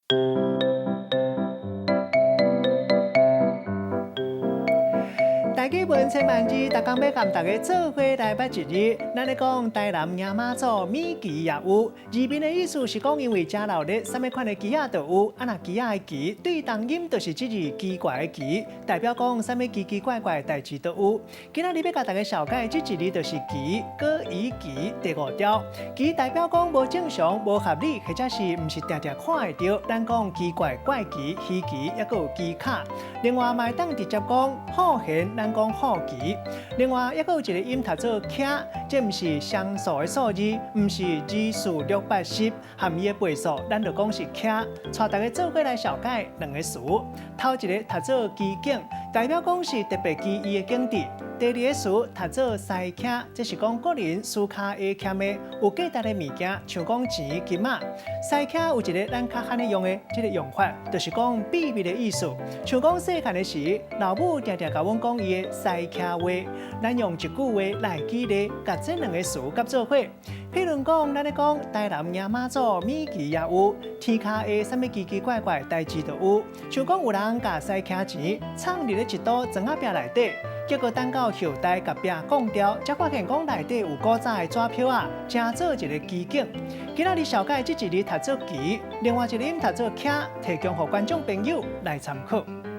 台語文千萬字，逐工欲共大家做伙來捌一字。咱咧講台南迎媽祖米奇也有，字面的意思是講，因為遮鬧熱，啥物款的奇仔都有。啊，若奇仔的奇，對同音就是這字奇怪的奇，代表講啥物奇奇怪怪的代誌都有。今仔日欲共大家紹介這一字就是奇，果疑奇第五條。奇代表講無正常、無合理，或者是毋是定定看會著。咱講奇怪、怪奇、稀奇，抑閣有奇巧。另外嘛會當直接講好閒，咱講好奇。另外，抑閣有一個音讀做巧，這毋是雙數的數字，毋是二四六八十含伊的倍數，咱就講是巧。帶大家做伙來紹介兩個詞，頭一個讀做奇景，代表講是特別奇異的景致。第二個詞讀做私徛，這是講個人私跤下欠的有價值的物件，像講錢金仔。私徛有一個咱較罕咧用的這個用法，就是講秘密的意思。像講細漢的時，老母定定共阮講伊的私徛話，咱用一句話來舉例，共這兩個詞夾做伙。譬如講，咱咧講台南迎媽祖米奇也有，天跤下啥物奇奇怪怪代誌都有。像講有人共私徛錢藏佇咧一刀磚仔壁內底，結果等到後代共壁摃掉，才發現講內底有古早的紙票仔，成做一个奇景。今仔日紹介這一字讀做奇，另外一個音讀做徛，提供予觀眾朋友來參考。